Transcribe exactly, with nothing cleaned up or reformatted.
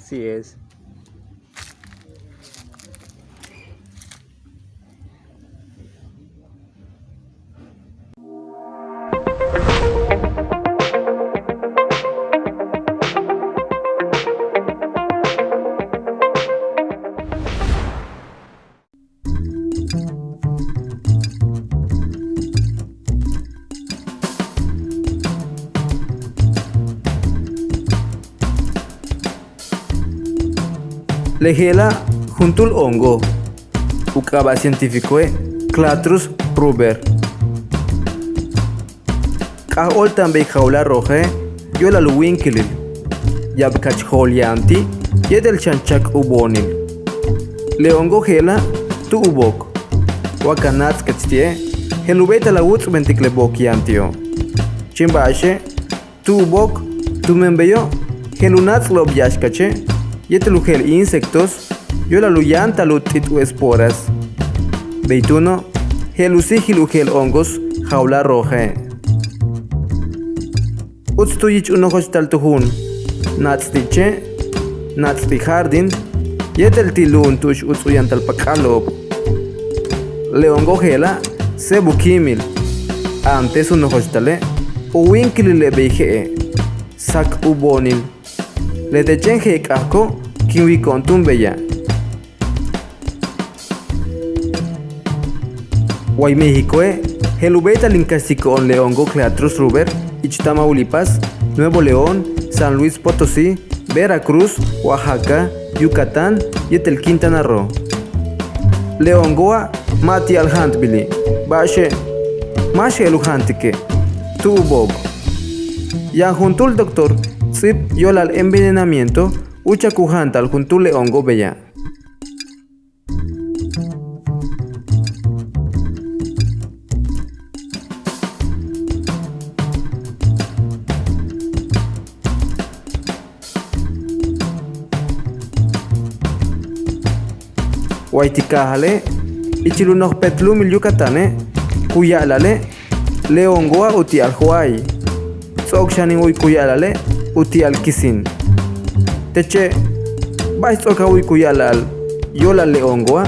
Así es. Le je'ela' juntúul hongo, u k'aaba' científicoe' Clathrus rubber. K'aj óolta'an bey jawla' roje' yo'olal u wíinkilil, ya'ab kach jo'ol yaan ti' yéetel xan chak u boonil. Le hongo je'ela' tu u book, wa ka náats'kech ti'e' je'el u béeytal a wuts'bentik le book yaan ti'o'. Chéen ba'axe' tu u book tumen beyo' je'el u náats'lo'ob yáax kache' yéetel u je'el insectos yo'olal u yáantal u t'it u esporas. Bey túuno' je'el u síijil u je'el hongos jawla' roje'. Uts tu yich u nojochtal tu juum náats' ti' che', náats' ti' jardín yéetel ti' lu'um tu'ux uts u yantal pak'alo'ob. Le hongo je'ela' séeb u kíimil. Antes u nojochtale' u wíinkilile' bey je'e' sak u boonil. Le te' chéen je'e' k'ajko' kin wiiko'on túun beya'. Way Méxicoe' je'el u béeytal in kaxtiko'on le hongo Clathrus rubber ich Tamaulipas, Nuevo León, San Luis Potosí, Veracruz, Oaxaca, Yucatán yéetel Quintana Roo. Le hongoa' ma' ti'al jaantbili', ba'axe' máax je'el u jaantike' tu u book. Yaan juntúul doctor ts'íib yo'olal envenenamiento úuchak u jaantal juntúul le hongo beya'. Way ti' kaajale' ichil u nojp'éet lu'umil Yucatane' ku ya'ala'ale' le hongoa' u ti'al jo'ay. Ts'o'ok xan in wu'uyik u ya'ala'ale' u ti'al kisin. Teche' ba'ax ts'o'ok a wu'uyik u ya'ala'al yo'olal le hongoa'.